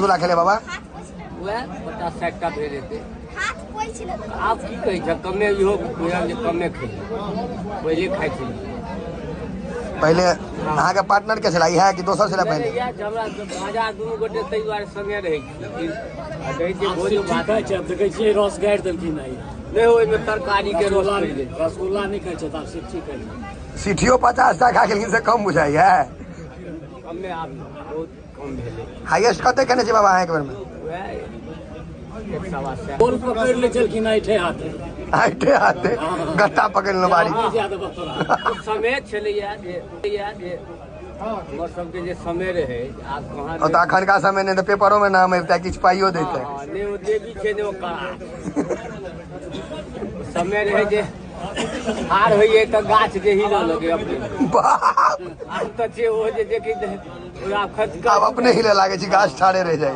रसगुल्ला खेले बाबा? वएह 50-60 टा भेल हेतै। आब की कहै छै, कमे इहो बुझल जे कमे खेबै, पहिले खाइ छलियै। पहिले अहाँके पार्टनर के छला इएह कि दोसर छला पहिले? इएह छै, हमरा बाजार दुनू गोटे ताहि दुआरे संगे रहै छी। आ कहै छियै भोज भात खाइ छै, आब देखै छियै रस गाड़ि देलखिन आइ। नहि, ओहिमे तरकारी के रस पड़ि गेल। रसगुल्ला नहि खाइ छै तऽ आब सिट्ठी खाइ छै। सिठियो 50 टा खा गेलखिन से कम बुझाइया? कमे, आब बहुत कम भेलै। हाईएस्ट कते खेने छी बाबा अहाँ एक बेरमे? वएह 125। बोल पकड़ि लै छलखिन ऐठे हाथे। आइटे हाथे गट्टा पकड़ि लेलहुँ बाड़ी। नहि जादा बतोरा। समय छलैया जे जे हमर सबके जे समय रहै, आब कहाँ? ओ तऽ अखनका समय नहि तऽ पेपरोमे नाम अबितै, किछु पाइयो दैतै। हँ, नहि ओ देवी छै, नहि ओ कड़ा समय रहै जे हार होइए तऽ गाछ जे हिलऽ लगै अपने। बाप! आब तऽ छै ओ जे देखी ओकरा खर्च आब अपने हिले लागै छै, गाछ ठाढ़े रहि जाइ।